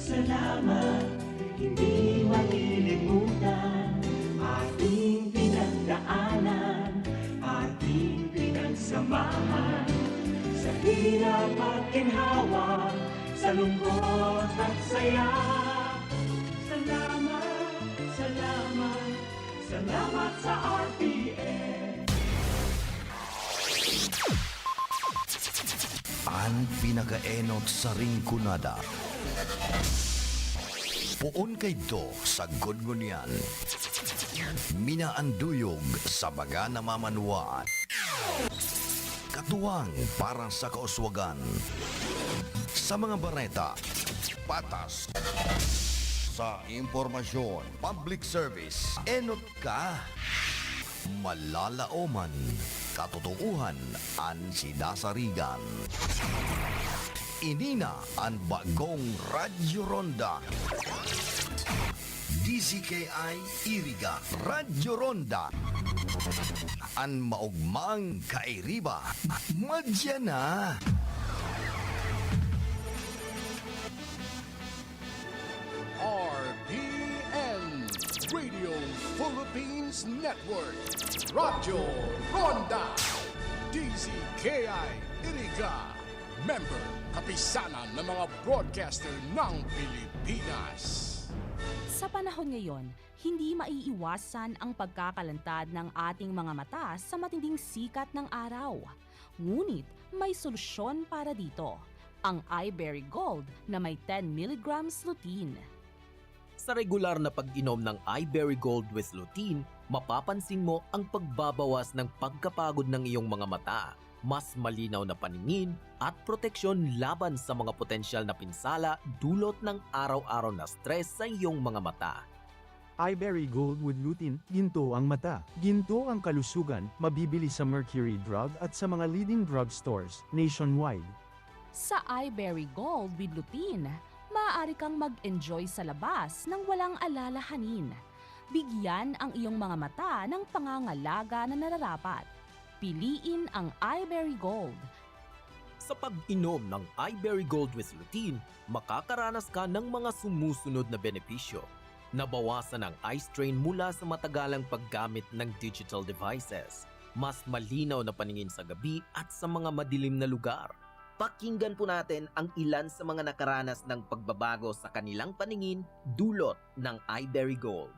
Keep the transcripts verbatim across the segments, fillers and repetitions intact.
Salamat, hindi malilimutan. Ating pinagdaanan, ating pinagsamahan. Sa hirap at ginhawa, sa lungkot at saya. Salamat, salamat, salamat sa R T N. An pinakaenot sa Rinconada. Poon kaidto sagkod ngunyan. Minaanduyog sa baga na mamanwaan. Katuwang para sa kauswagan. Sa mga bareta, patas. Sa impormasyon, public service, enot ka. Malalaoman, katotoohan an sidasarigan. Ini na an bagong Radyo Ronda. D Z K I Iriga, Radyo Ronda. An maogmang kairiba, madya na. R P N, Radio Philippines Network, Radyo Ronda, D Z K I Iriga, member, kapisanan ng mga broadcaster ng Pilipinas. Sa panahon ngayon, hindi maiiwasan ang pagkakalantad ng ating mga mata sa matinding sikat ng araw. Ngunit may solusyon para dito, ang Eyeberry Gold na may ten milligrams lutein. Sa regular na pag-inom ng Eyeberry Gold with lutein, mapapansin mo ang pagbabawas ng pagkapagod ng iyong mga mata, mas malinaw na paningin, at proteksyon laban sa mga potensyal na pinsala dulot ng araw-araw na stress sa iyong mga mata. Eyeberry Gold with Lutein, ginto ang mata, ginto ang kalusugan, mabibili sa Mercury Drug at sa mga leading drugstores nationwide. Sa Eyeberry Gold with Lutein, maaari kang mag-enjoy sa labas nang walang alalahanin. Bigyan ang iyong mga mata ng pangangalaga na nararapat. Piliin ang Eyeberry Gold. Sa pag-inom ng Eyeberry Gold with Lutein, makakaranas ka ng mga sumusunod na benepisyo. Nabawasan ang eye strain mula sa matagalang paggamit ng digital devices. Mas malinaw na paningin sa gabi at sa mga madilim na lugar. Pakinggan po natin ang ilan sa mga nakaranas ng pagbabago sa kanilang paningin dulot ng Eyeberry Gold.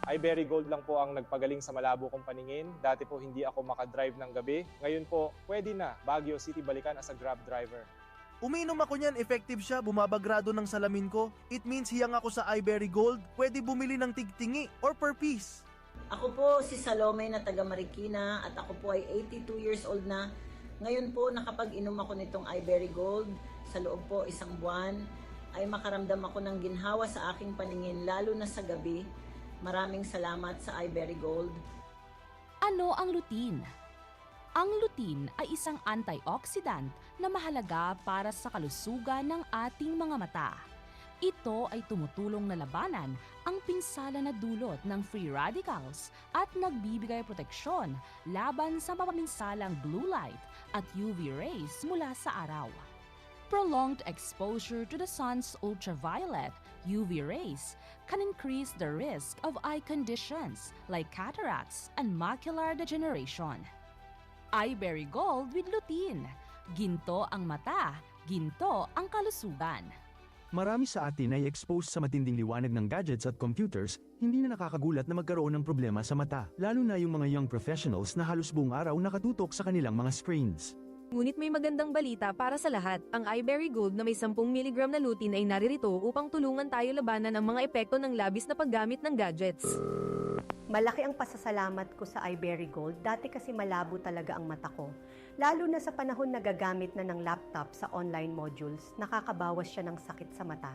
Eyeberry Gold lang po ang nagpagaling sa malabo kong paningin. Dati po hindi ako makadrive ng gabi. Ngayon po, pwede na Baguio City balikan as a Grab driver. Umiinom ako niyan, effective siya, bumabagrado ng salamin ko. It means hiyang ako sa Eyeberry Gold. Pwede bumili ng tigtingi or per piece. Ako po si Salome na taga Marikina at ako po ay eighty-two years old na. Ngayon po nakapag-inom ako nitong Iberry Gold. Sa loob po isang buwan ay makaramdam ako ng ginhawa sa aking paningin, lalo na sa gabi. Maraming salamat sa Iberry Gold. Ano ang lutein? Ang lutein ay isang antioxidant na mahalaga para sa kalusugan ng ating mga mata. Ito ay tumutulong na labanan ang pinsala na dulot ng free radicals at nagbibigay proteksyon laban sa mapaminsalang blue light at U V rays mula sa araw. Prolonged exposure to the sun's ultraviolet U V rays can increase the risk of eye conditions like cataracts and macular degeneration. Iberry Gold with lutein. Ginto ang mata, ginto ang kalusugan. Marami sa atin ay exposed sa matinding liwanag ng gadgets at computers, hindi na nakakagulat na magkaroon ng problema sa mata, lalo na yung mga young professionals na halos buong araw nakatutok sa kanilang mga screens. Ngunit may magandang balita para sa lahat. Ang Iberry Gold na may sampung miligram na lutein ay naririto upang tulungan tayo labanan ang mga epekto ng labis na paggamit ng gadgets. Malaki ang pasasalamat ko sa Iberry Gold. Dati kasi malabo talaga ang mata ko. Lalo na sa panahon na gagamit na ng laptop sa online modules, nakakabawas siya ng sakit sa mata.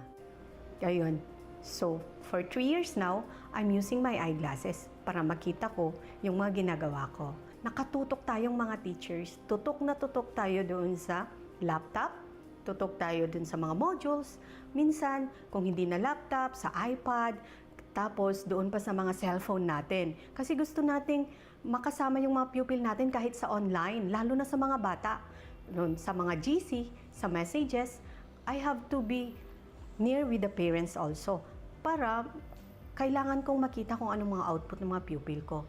Ayun. So, for three years now, I'm using my eyeglasses para makita ko yung mga ginagawa ko. Nakatutok tayong mga teachers, tutok na tutok tayo doon sa laptop, tutok tayo doon sa mga modules. Minsan, kung hindi na laptop, sa iPad, tapos doon pa sa mga cellphone natin. Kasi gusto nating makasama yung mga pupil natin kahit sa online, lalo na sa mga bata. Doon sa mga G C, sa messages, I have to be Near with the parents also. Para kailangan kong makita kung anong mga output ng mga pupil ko.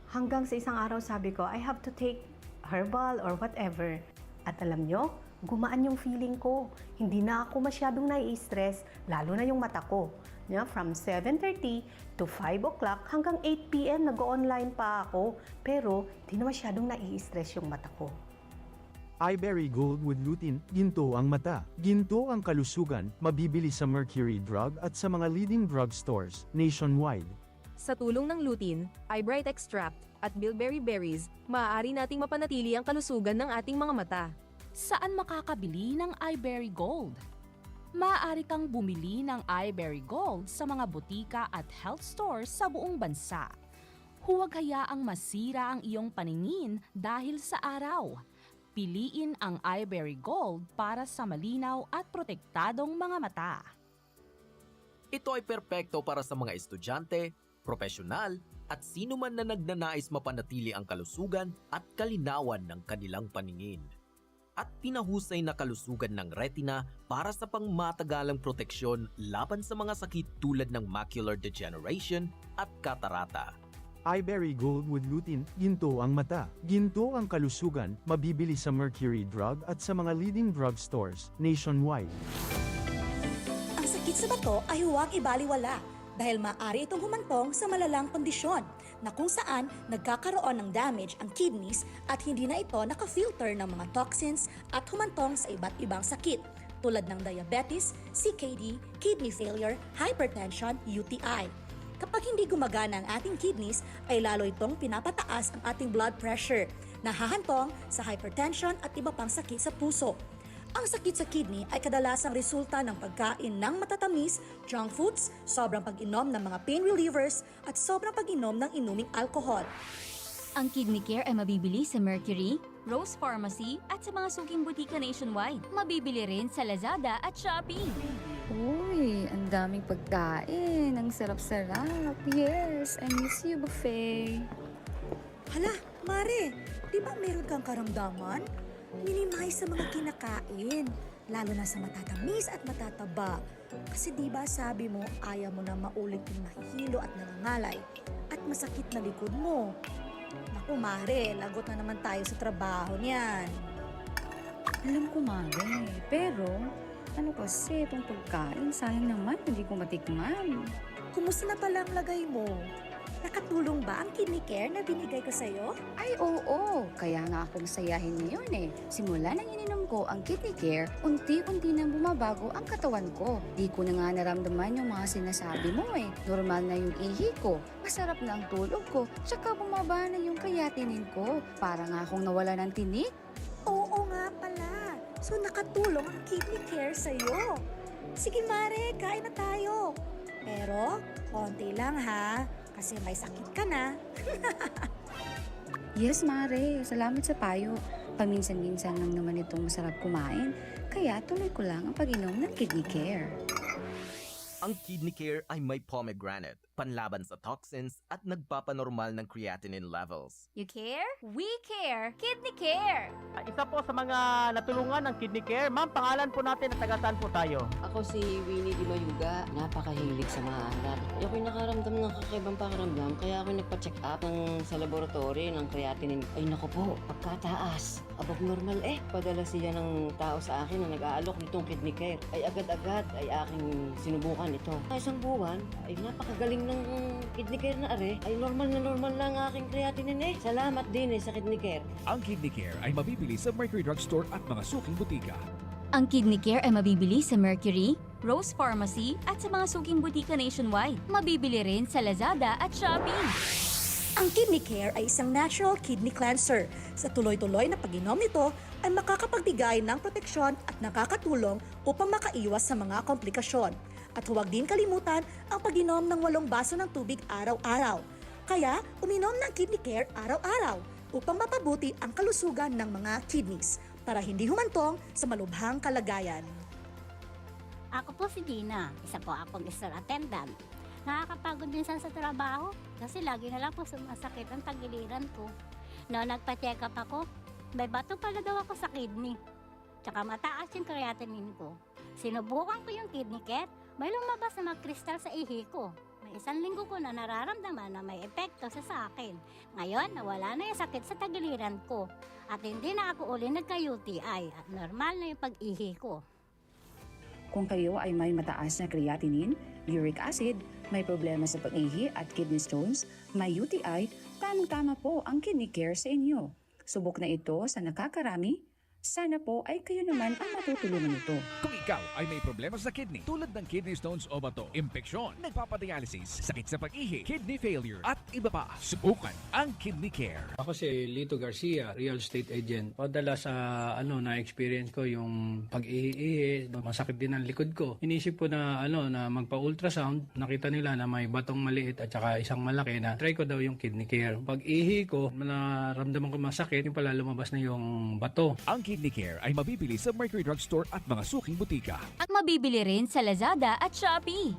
Hanggang sa isang araw sabi ko, "I have to take herbal or whatever." At alam nyo, gumaan yung feeling ko. Hindi na ako masyadong nai-stress, lalo na yung mata ko. Yeah, from seven thirty to five o'clock hanggang eight p m nag-online pa ako. Pero di na masyadong nai-stress yung mata ko. Iberry Gold with Lutein, ginto ang mata, ginto ang kalusugan, mabibili sa Mercury Drug at sa mga leading drugstores nationwide. Sa tulong ng lutein, eyebright extract, at bilberry berries, maaari nating mapanatili ang kalusugan ng ating mga mata. Saan makakabili ng Iberry Gold? Maaari kang bumili ng Iberry Gold sa mga botika at health stores sa buong bansa. Huwag hayaang masira ang iyong paningin dahil sa araw. Piliin ang Iberry Gold para sa malinaw at protektadong mga mata. Ito ay perpekto para sa mga estudyante, profesyonal, at sino man na nagnanais mapanatili ang kalusugan at kalinawan ng kanilang paningin. At pinahusay na kalusugan ng retina para sa pangmatagalang proteksyon laban sa mga sakit tulad ng macular degeneration at katarata. Iberry Gold with Lutein, ginto ang mata, ginto ang kalusugan, mabibili sa Mercury Drug at sa mga leading drugstores nationwide. Ang sakit sa bato ay huwag ibaliwala dahil maaari itong humantong sa malalang kondisyon na kung saan nagkakaroon ng damage ang kidneys at hindi na ito naka-filter ng mga toxins at humantong sa iba't ibang sakit tulad ng diabetes, C K D, kidney failure, hypertension, U T I. Kapag hindi gumagana ang ating kidneys, ay lalo itong pinapataas ang ating blood pressure, nahahantong sa hypertension at iba pang sakit sa puso. Ang sakit sa kidney ay kadalasang resulta ng pagkain ng matatamis, junk foods, sobrang pag-inom ng mga pain relievers, at sobrang pag-inom ng inuming alcohol. Ang Kidney Care ay mabibili sa Mercury, Rose Pharmacy at sa mga suking butika nationwide. Mabibili rin sa Lazada at Shopee. Uy, ang daming pagkain. Ang sarap-sarap. Yes, I miss you, buffet. Hala, Mare, di ba meron kang karamdaman? Minimize sa mga kinakain, lalo na sa matatamis at matataba. Kasi di ba sabi mo, ayaw mo na maulit yung nahihilo at nangangalay at masakit na likod mo. Naku, Mare, lagot na naman tayo sa trabaho niyan. Alam ko, Mare. Pero, ano kasi itong pagkain? Sayang naman, hindi ko matikman. Kumusta na pala ang lagay mo? Nakatulong ba ang kidney care na binigay ko sa'yo? Ay, oo. Kaya nga ako masayahin ngayon eh. Simula nang ininom ko ang Kidney Care, unti-unti nang bumabago ang katawan ko. Di ko na nga naramdaman yung mga sinasabi mo eh. Normal na yung ihi ko, masarap na ang tulog ko, tsaka bumaba na yung creatinine ko. Para nga akong nawala ng tinik. Oo nga pala. So nakatulong ang Kidney Care sa'yo. Sige Mare, kain na tayo. Pero, konti lang ha, kasi may sakit ka na. Yes, Mare. Salamat sa payo. Paminsan-minsan lang naman itong masarap kumain. Kaya tuloy ko lang ang pag-inom ng Kidney Care. Ang Kidney Care ay may pomegranate, panlaban sa toxins at nagpapanormal ng creatinine levels. You care? We care! Kidney Care! Ah, isa po sa mga natulungan ng Kidney Care. Ma'am, pangalan po natin at taga saan po tayo? Ako si Winnie Di Mayuga. Napakahilig sa maalat. Ako'y nakaramdam ng kakaibang pakiramdam, kaya ako'y nagpa-check up ng, sa laboratory ng creatinine. Ay naku po, pagkataas. Abog normal eh. Padala siya ng tao sa akin na nag-aalok nitong Kidney Care. Ay agad-agad ay aking sinubukan ito. Sa isang buwan, ay napakagaling ng Kidney Care na are. Ay normal na normal lang ang aking creatinine eh. Salamat din eh sa Kidney Care. Ang Kidney Care ay mabibili sa Mercury Drugstore at mga suking butika. Ang Kidney Care ay mabibili sa Mercury, Rose Pharmacy at sa mga suking butika nationwide. Mabibili rin sa Lazada at Shopee. Ang Kidney Care ay isang natural kidney cleanser. Sa tuloy-tuloy na pag-inom nito ay makakapagbigay ng proteksyon at nakakatulong upang makaiwas sa mga komplikasyon. At huwag din kalimutan ang pag-inom ng walong baso ng tubig araw-araw. Kaya, uminom ng Kidney Care araw-araw upang mapabuti ang kalusugan ng mga kidneys para hindi humantong sa malubhang kalagayan. Ako po si Dina, isa po akong store attendant. Nakakapagod minsan sa trabaho kasi lagi na lang po sumasakit ang tagiliran ko. Noon nagpa-check up ako, may bato pala daw ako sa kidney. Tsaka mataas yung creatinine ko. Sinubukan ko yung Kidney Care, may lumabas na mga kristal sa ihi ko. May isang linggo ko na nararamdaman na may epekto sa, sa akin. Ngayon, nawala na yung sakit sa tagiliran ko. At hindi na ako uli nagka-U T I at normal na yung pag-ihi ko. Kung kayo ay may mataas na creatinine, uric acid, may problema sa pag-ihi at kidney stones, may U T I, tamang-tama po ang Kidney Care sa inyo. Subok na ito sa nakakarami. Sana po ay kayo naman ang matutulungan nito. Kung ikaw ay may problema sa kidney tulad ng kidney stones o bato, impeksyon, nagpapadialysis, sakit sa pag-ihi, kidney failure, at iba pa, subukan ang Kidney Care. Ako si Lito Garcia, real estate agent. Padala sa ano na experience ko yung pag-ihi-ihi, masakit din ang likod ko. Inisip ko na ano na magpa-ultrasound, nakita nila na may batong maliit at saka isang malaki na try ko daw yung Kidney Care. Pag-ihi ko, naramdaman ko masakit, yung pala lumabas na yung bato. Ang Kidney Care ay mabibili sa Mercury Drug Store at mga suking butika. At mabibili rin sa Lazada at Shopee.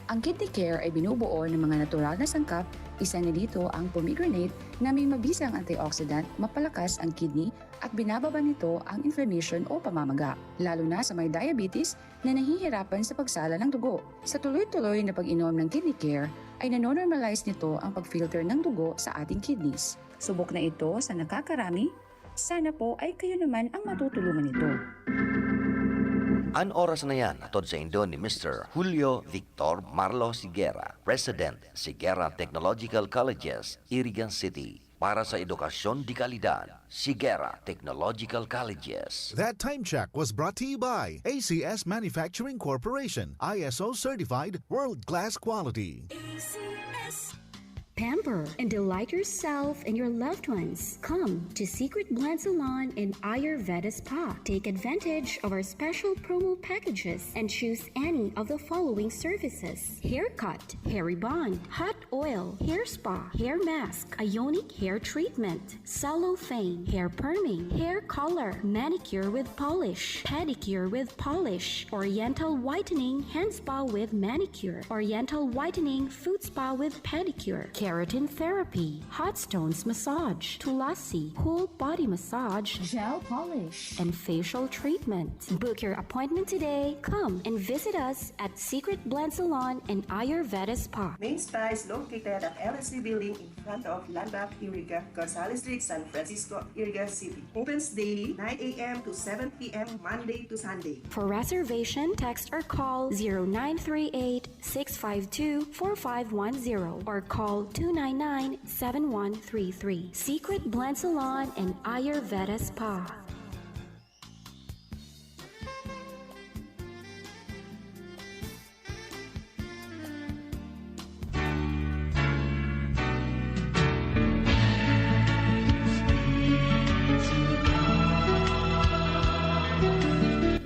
Ang Kidney Care ay binubuo ng mga natural na sangkap, isa na dito ang pomegranate na may mabisang antioxidant, mapalakas ang kidney at binababa nito ang inflammation o pamamaga, lalo na sa may diabetes na nahihirapan sa pagsala ng dugo. Sa tuloy-tuloy na pag-inom ng Kidney Care ay nanonormalize nito ang pag-filter ng dugo sa ating kidneys. Subok na ito sa nakakarami. Sana po ay kayo naman ang matutulungan nito. An oras na yan, hatod saindo ni Mister Julio Victor Marlo Sigera, President, Sigera Technological Colleges, Iriga City. Para sa edukasyon de kalidad, Sigera Technological Colleges. That time check was brought to you by A C S Manufacturing Corporation, I S O certified, world-class quality. Pamper and delight yourself and your loved ones. Come to Secret Blend Salon and Ayurveda Spa. Take advantage of our special promo packages and choose any of the following services: haircut, hair rebond, hot oil, hair spa, hair mask, ionic hair treatment, cellophane, hair perming, hair color, manicure with polish, pedicure with polish, oriental whitening, hand spa with manicure, oriental whitening, foot spa with pedicure, keratin therapy, hot stones massage, tulasi, whole body massage, gel polish, and facial treatment. Book your appointment today. Come and visit us at Secret Blend Salon and Ayurveda Spa. Main Spa is located at L S C Building in front of Landmark Iriga, Gonzales Street, San Francisco, Iriga City. Opens daily, nine a.m. to seven p.m., Monday to Sunday. For reservation, text or call zero nine three eight, six five two, four five one zero or call two nine nine, seven one three three. Secret Blend Salon and Ayurveda Spa.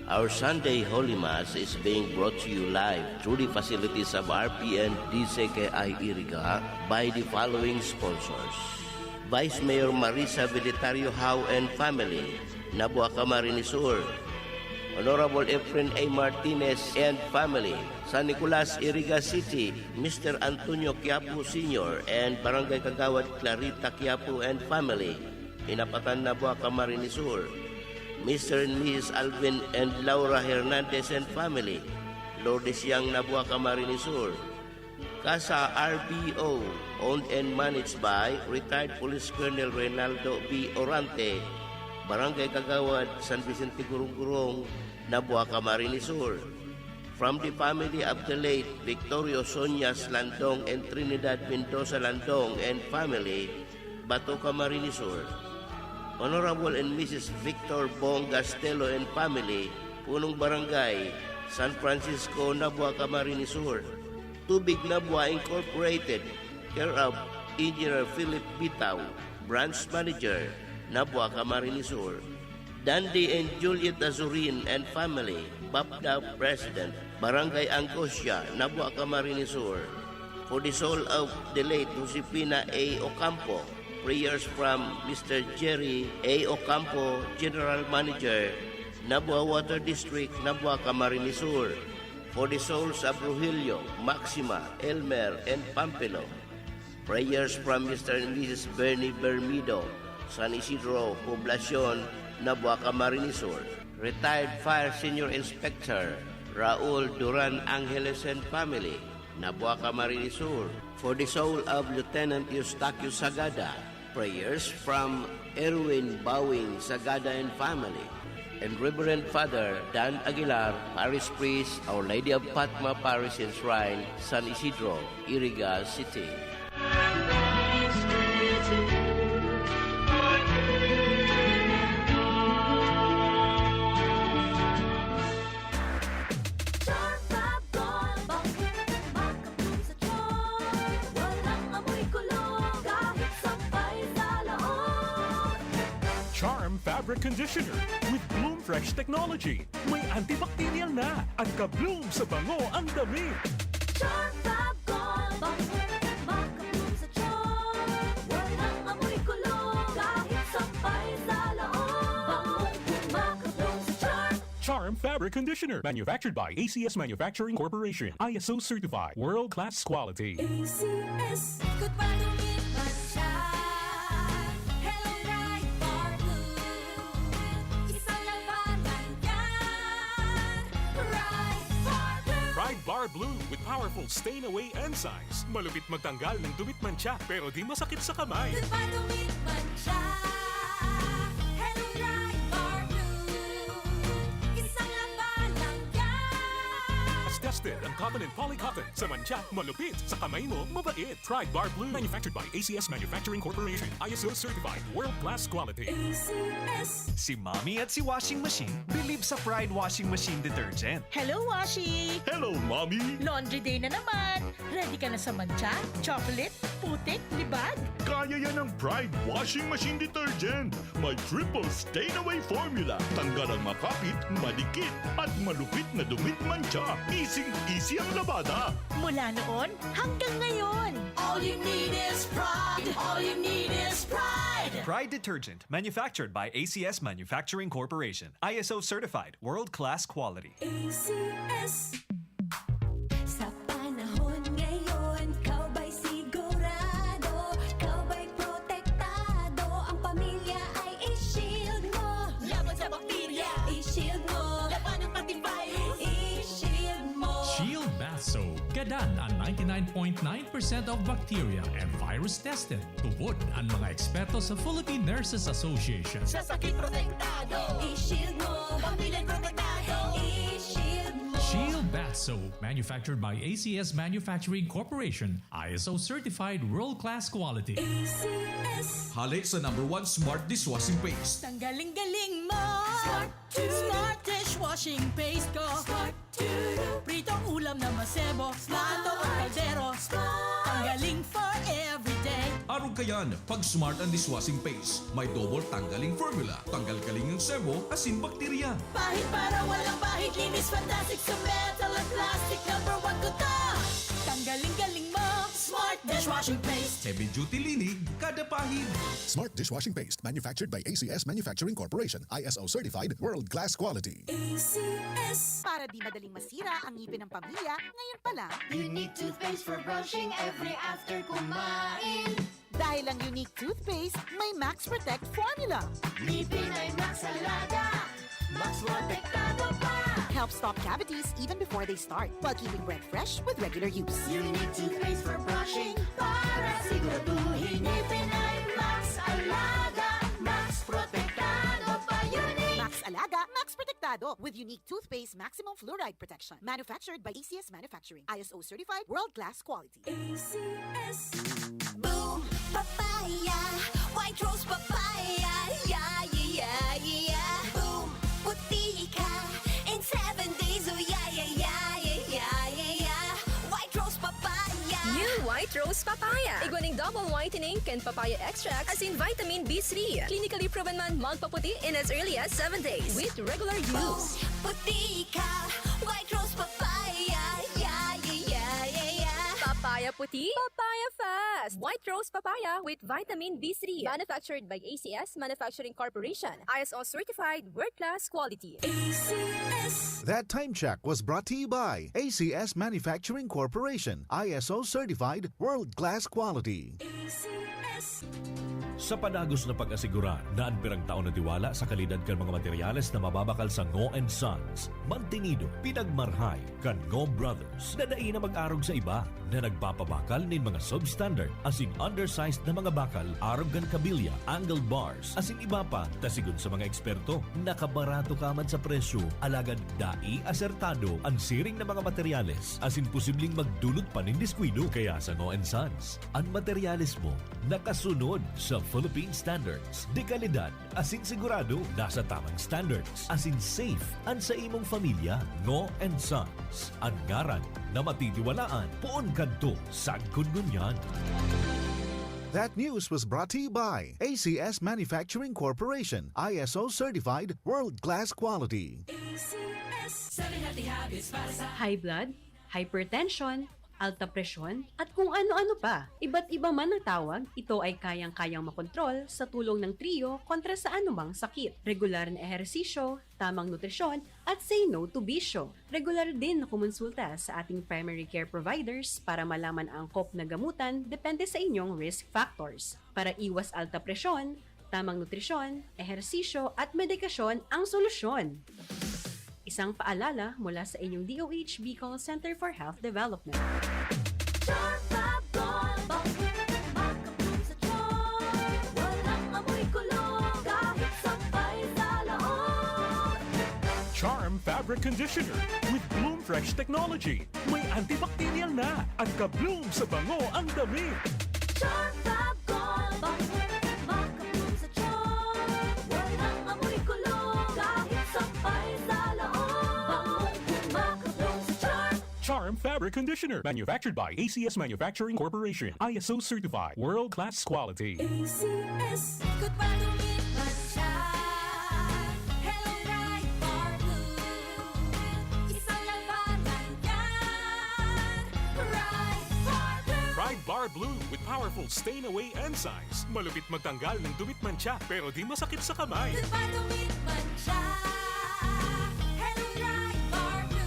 Our Sunday Holy Mass is being brought to you live through the facilities of R P N D C K I Iriga by the following sponsors: Vice Mayor Marisa Velitario Howe and family, Nabua, Camarines Sur; Honorable Efren A. Martinez and family, San Nicolas, Iriga City, Mister Antonio Quiapo Senior and Barangay Kagawad Clarita Quiapo and family, Inapatan, Nabua, Camarines Sur; Mister and Missus Alvin and Laura Hernandez and family, Lourdes Yang, Nabua, Camarines Sur; Casa R B O, owned and managed by retired Police Colonel Reynaldo B. Orante, Barangay Kagawad, San Vicente Gurong-Gurong, Nabua, Camarines Sur. From the family of the late Victorio Sonias Landong and Trinidad Mendoza Landong and family, Bato, Camarines Sur. Honorable and Missus Victor Bong Gastelo and family, Punong Barangay, San Francisco, Nabua, Camarines Sur. Tubig Nabua Incorporated, care of Engineer Philip Bitao, Branch Manager, Nabua, Camarines Sur. Dandy and Juliet Azurin and family, BAPDA President, Barangay Angosia, Nabua, Camarines Sur. For the soul of the late Josefina A. Ocampo, prayers from Mister Jerry A. Ocampo, General Manager, Nabua Water District, Nabua, Camarines Sur. For the souls of Rogelio, Maxima, Elmer, and Pampilo, prayers from Mister and Missus Bernie Bermido, San Isidro, Poblacion, Nabua, Camarines Sur. Retired Fire Senior Inspector Raul Duran Angeles and family, Nabuaca, Camarines Sur, for the soul of Lieutenant Eustaquio Sagada. Prayers from Erwin Bawing Sagada and family, and Reverend Father Dan Aguilar, Parish Priest, Our Lady of Fatma Parish and Shrine, San Isidro, Iriga City. Charm Fab Gold, bangkong makabloom sa charm. Walang amoy kulog, kahit sampay sa laog. Charm Fabric Conditioner with Bloom Fresh Technology. May antibacterial na. Ang ka-bloom sa bango ang damit. Charm Fab Gold, bangkong makabloom sa charm. Walang amoy kulog, kahit sampay sa laog. Bangkong makabloom sa charm. Charm Fabric Conditioner, manufactured by A C S Manufacturing Corporation, I S O certified, world class quality. A C S. Ikot pa, dumit man siya. Hello, Pride Bar Blue. Isang labanan yan. Pride Bar Blue. Pride Bar Blue with powerful stain away enzymes. Malupit magtanggal ng dumit mantsa, pero di masakit sa kamay. Ikot pa, dumit man siya. Hello, Pride Bar Blue. Isang labanan yan. Tested ang cotton and polycotton. Sa mantsa, malupit. Sa kamay mo, mabait. Pride Bar Blue. Manufactured by A C S Manufacturing Corporation. I S O certified. World class quality. A C S. Si Mommy at si Washing Machine believe sa Pride Washing Machine Detergent. Hello, Washi! Hello, Mommy! Laundry day na naman! Ready ka na sa mantsa, chocolate, putik, libag? Kaya yan ng Pride Washing Machine Detergent. May triple stain away formula. Tanggal ang makapit, madikit, at malupit na dumit mantsa. Easy-easy ang labada. Mula noon hanggang ngayon. All you need is Pride. All you need is Pride. Pride Detergent, manufactured by A C S Manufacturing Corporation. I S O certified, world-class quality. A C S. Sa panahon ngayon, ikaw ba'y sigurado, ikaw ba'y protektado, ang pamilya ay i-shield mo. Laban sa bakterya, i-shield mo. Labanan pati virus, i-shield mo. Shield Bath Soap, gadan an ninety-nine point nine percent of bacteria and virus tested. Tubod an mga eksperto sa Philippine Nurses Association. Sa sakit protektado, i-shield mo. Pamilya protektado, i-shield mo. Shield Bath Soap, manufactured by A C S Manufacturing Corporation, I S O certified world-class quality. A C S. Hale sa number one smart dishwashing paste. Tanggaling-galing mo. Smart Smart dishwashing paste ko. Smart Pritong ulam na masebo. Smart ang kaldero. Smart. Tanggaling for everyday. Arog kayan, pag Smart ang dishwashing paste. May double tanggaling formula. Tanggal kaling ang sebo, asin bakterya. Pahid para walang bahid. Linis fantastic sa metal at plastic. Number one ko to. Tanggaling-galing mo. Smart dishwashing paste. Heavy duty linig, kada pahid. Smart dishwashing paste, manufactured by A C S Manufacturing Corporation, I S O certified, world-class quality. A C S. Para di madaling masira ang ngipin ng pamilya, ngayon pa lang. Unique toothpaste for brushing every after kumain. Dahil ang Unique Toothpaste may Max Protect Formula. Ngipin ay Max Alaga, Max Protektado pa. Helps stop cavities even before they start, while keeping breath fresh with regular use. Unique toothpaste for brushing para siguraduhin ngipin ay Max Alaga, Max Protektado pa. Unique. Max Alaga, Max Protektado with Unique Toothpaste Maximum Fluoride Protection. Manufactured by A C S Manufacturing. I S O certified, world-class quality. A C S. Boom Papaya, White Rose Papaya, yeah, yeah, yeah, yeah. Boom, puti ka in seven days, oh yeah, yeah, yeah, yeah, yeah, yeah, yeah. White Rose Papaya. New White Rose Papaya. Igwa ning double whitening kan papaya extract asin vitamin B three. Clinically proven man magpaputi in as early as seven days with regular use. Boom, puti ka, White Rose Papaya, yeah, yeah, yeah, yeah, yeah. Papaya puti, papaya fast. White Rose Papaya with vitamin B three. Manufactured by A C S Manufacturing Corporation. I S O certified, world-class quality. A C S. That time check was brought to you by A C S Manufacturing Corporation, I S O certified, world-class quality. A C S. Sa padagos na pag-asigurar na an pirang taon na tiwala sa kalidad kan mga materyales na mababakal sa Ngo and Sons, mantinido, pinagmarhay kan Ngo Brothers na dai na mag-arog sa iba na nagpapabakal nin mga substandard asin undersized na mga bakal arog kan kabilya, angle bars, asin iba pa, ta sigon sa mga eksperto, nakabarato ka man sa presyo, alagad dai asertado an siring na mga materyales asin posibleng magdulot pa nin diskuido. Kaya sa Ngo and Sons, an materyales mo nakasunod sa Philippine standards, de kalidad asin sigurado nasa tamang standards asin safe an sa imong pamilya. Ngo and Sons, an ngaran na matitiwalaan poon kadto sagkod ngunyan. That news was brought to you by A C S Manufacturing Corporation, I S O certified, world-class quality. A C S, seven Healthy Habits para sa high blood, hypertension, alta presyon, at kung ano-ano pa. Iba't iba man ang tawag, ito ay kayang-kayang makontrol sa tulong ng Trio kontra sa anumang sakit. Regular na ehersisyo, tamang nutrisyon, at say no to bisyo. Regular din na kumonsulta sa ating primary care providers para malaman ang angkop na gamutan depende sa inyong risk factors. Para iwas alta presyon, tamang nutrisyon, ehersisyo, at medikasyon ang solusyon. Isang paalala mula sa inyong D O H Bicol Center for Health Development. Charm Fab Gold, bangko makabloom sa charm. Walang amoy kulog, kahit sampay sa laog. Charm Fabric Conditioner with Bloom Fresh Technology. May antibacterial na. Ang ka-bloom sa bango ang damit. Charm Fab Gold, bangko makabloom sa charm. Walang amoy kulog, kahit sampay sa laog. Bangong makabloom sa charm. Charm Fabric Conditioner. Manufactured by A C S Manufacturing Corporation. I S O certified. World class quality. A C S. Ikot pa, dumit man siya. Hello, Pride Bar Blue. Isang labanan yan. Pride Bar Blue. Pride Bar Blue with powerful stain away enzymes. Malupit magtanggal ng dumit mantsa pero di masakit sa kamay. Ikot pa, dumit man siya. Hello, Pride Bar Blue.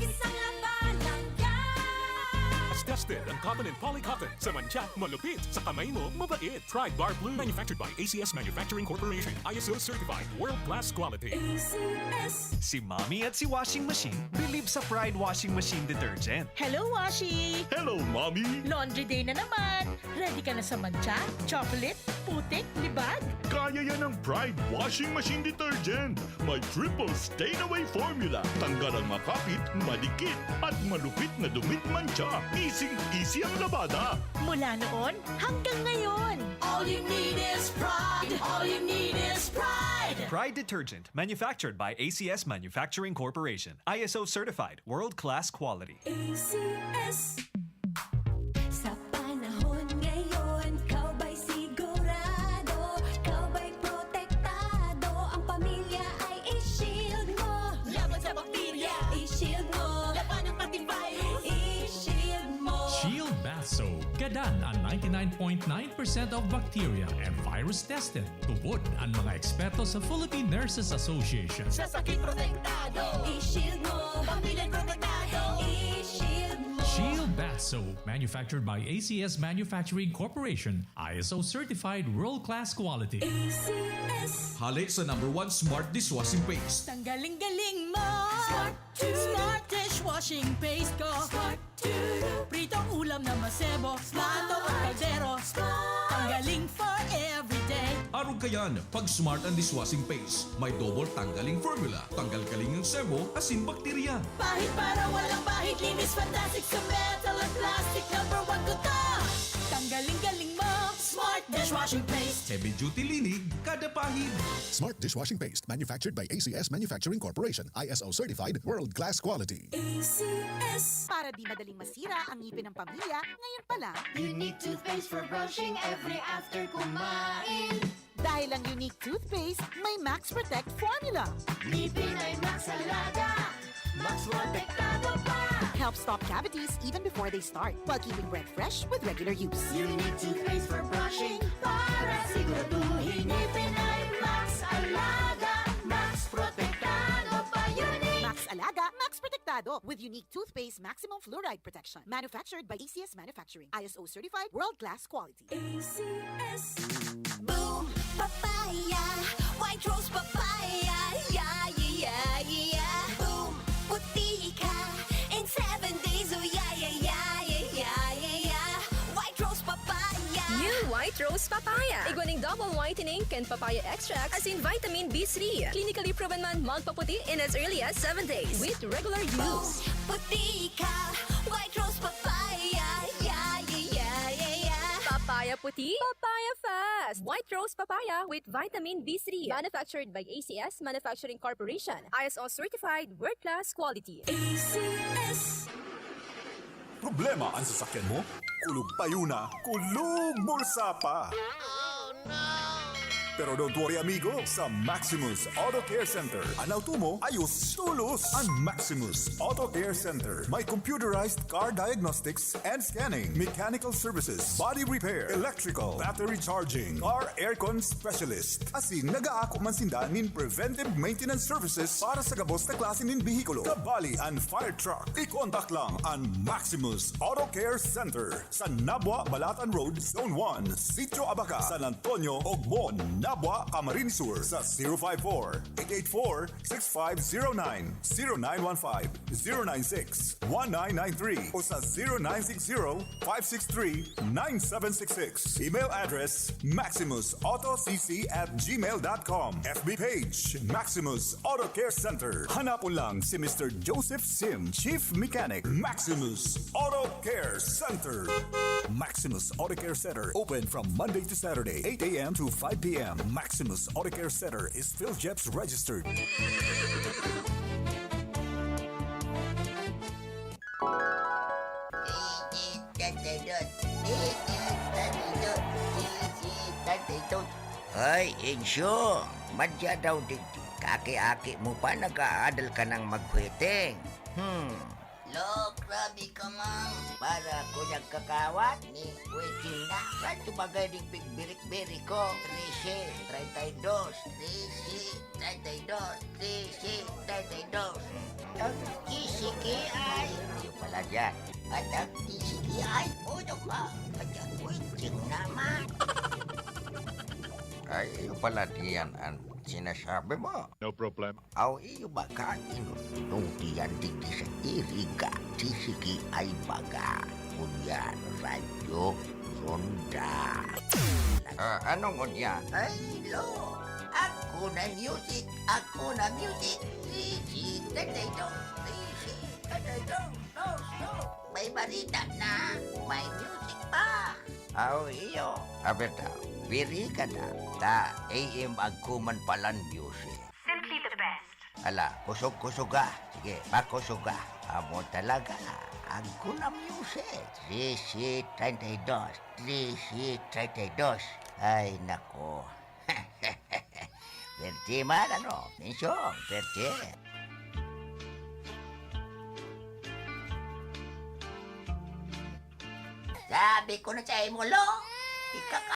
Isang labanan yan. Mas tested ang cotton and poly cotton. Sa mantsa, malupit. Sa kamay mo, mabait. Pride Bar Blue. Manufactured by A C S Manufacturing Corporation. I S O certified. World class quality. A C S. Si Mommy at si Washing Machine believe sa Pride Washing Machine Detergent. Hello, Washi! Hello, Mommy! Laundry day na naman! Ready ka na sa mantsa, chocolate, putik, libag? Kaya yan ng Pride Washing Machine Detergent. May triple stain away formula. Tanggal ang makapit, madikit, at malupit na dumit mantsa. Easy-easy ang labada. Mula noon hanggang ngayon. All you need is pride. All you need is pride. Pride Detergent, manufactured by A C S Manufacturing Corporation. I S O certified, world-class quality. A C S. Sa panahon ngayon, ikaw ba'y sigurado? Ikaw ba'y protektado? Ang pamilya ay i-shield mo. Laban sa bakterya, i-shield mo. Labanan pati virus, i-shield mo. Shield Bath Soap. Gadan ang ninety-nine point nine percent of bacteria and virus tested. Tubod ang mga eksperto sa Philippine Nurses Association. Sa sakit protektado, i-shield mo. Pamilya protektado, i-shield mo. Shield Bath Soap, manufactured by A C S Manufacturing Corporation, I S O certified world-class quality. A C S. Hale sa number one smart dishwashing paste. Tanggaling-galing mo! Smart to. Smart dishwashing paste ko! Smart to. Pritong ulam na masebo, plato at kaldero. Tanggaling for everyday. Arog kayan, pag smart ang dishwashing paste. May double tanggaling formula. Tanggal kaling ang sebo, asin bakterya. Pahid para walang bahid, linis fantastic sa metal at plastic. Number one ko to! Tanggaling-galing mo! Smart dishwashing paste! Heavy duty linig, kada pahid. Smart dishwashing paste, manufactured by A C S Manufacturing Corporation, I S O certified, world-class quality. A C S. Para di madaling masira ang ngipin ng pamilya, ngayon pa lang. Unique toothpaste for brushing every after kumain. Dahil ang Unique Toothpaste may Max Protect Formula. Ngipin ay Max Alaga, Max Protektado pa. Helps stop cavities even before they start, while keeping breath fresh with regular use. Unique toothpaste for brushing para siguraduhin ngipin ay Max Alaga, Max Protektado pa. Unique. Max Alaga, Max Protektado. Doc with unique toothpaste maximum fluoride protection. Manufactured by A C S Manufacturing. I S O certified, world-class quality. A C S. Boom Papaya, White Rose Papaya, yeah, yeah, yeah, yeah. Boom, puti ka in seven days, oh yeah, yeah, yeah, yeah, yeah, yeah, yeah. White Rose Papaya. New White Rose Papaya. Igwa ning double whitening kan papaya extract asin vitamin B three. Clinically proven man magpaputi in as early as seven days with regular use. Puti ka, White Rose Papaya, yeah, yeah, yeah, yeah, yeah. Papaya puti, papaya fast. White Rose Papaya with vitamin B three. Manufactured by A C S Manufacturing Corporation. I S O certified, world-class quality. A C S. Problema an sasakyan mo? Kulog payo na, kulog bulsa pa! Pero don't worry amigo, sa Maximus Auto Care Center, an auto mo ayos tolos! An Maximus Auto Care Center may computerized car diagnostics and scanning, mechanical services, body repair, electrical, battery charging, car aircon specialist. Asin nagaako man sinda nin preventive maintenance services para sa gabos na klase nin behikulo, kabali an fire truck. I-contact lang an Maximus Auto Care Center sa Nabua, Balatan Road, Zone one, Sitio Abaca, San Antonio, Ogmon, Nabua, Camarines Sur sa zero five four, eight eight four, six five zero nine, zero nine one five, zero nine six, one nine nine three o sa zero nine six zero, five six three, nine seven six six. Email address, maximusautocc at gmail dot com. F B page, Maximus Auto Care Center. Hanapon lang si Mister Joseph Sim, Chief Mechanic, Maximus Auto Care Center. Maximus Auto Care Center, open from Monday to Saturday, eight a.m. to five p.m. Maximus Auto Care Center is PhilGEPS registered. Hoy, Insyo! Madya daw digdi. Kaki-aki mo pa, nag-aadal ka nang maghueteng. Hmm. Lo, grabe ka man. Para ako nagkakawat ni Kuya Chinda. Saan tumagay ding pigbirik-birik ko? Trece, treinta y dos. Trece, treinta y dos. Trece, treinta y dos. Ang T C K I. Yung pala dyan. At ang T C K I, uno ka. At ang Kuya Ching naman. Ay, yung pala diyan ang sinasabi mo. No problem. Aw, iyo ba ka inunuti yan digdi sa Iriga? T C K I baga. Kunyan, Radyo Ronda. Ah, anong unya? Ay, lo! Ako na music! Ako na music! Easy, tatay dos! Easy, tatay dos! Dos, dos! May barita na! May music pa! Aw, iyo. Aber daw, biri ka na. Ta, A M agkuman palan music. Simply the best. Ala, kusog-kusog ah. Sige, pakusog ah. Amo talaga. Agko na music. Trece, treinta y dos. Trece, treinta y dos. Ay, nako. Perte man, ano? Mensyong, perte. Sabi ko na sa imo, lo, ika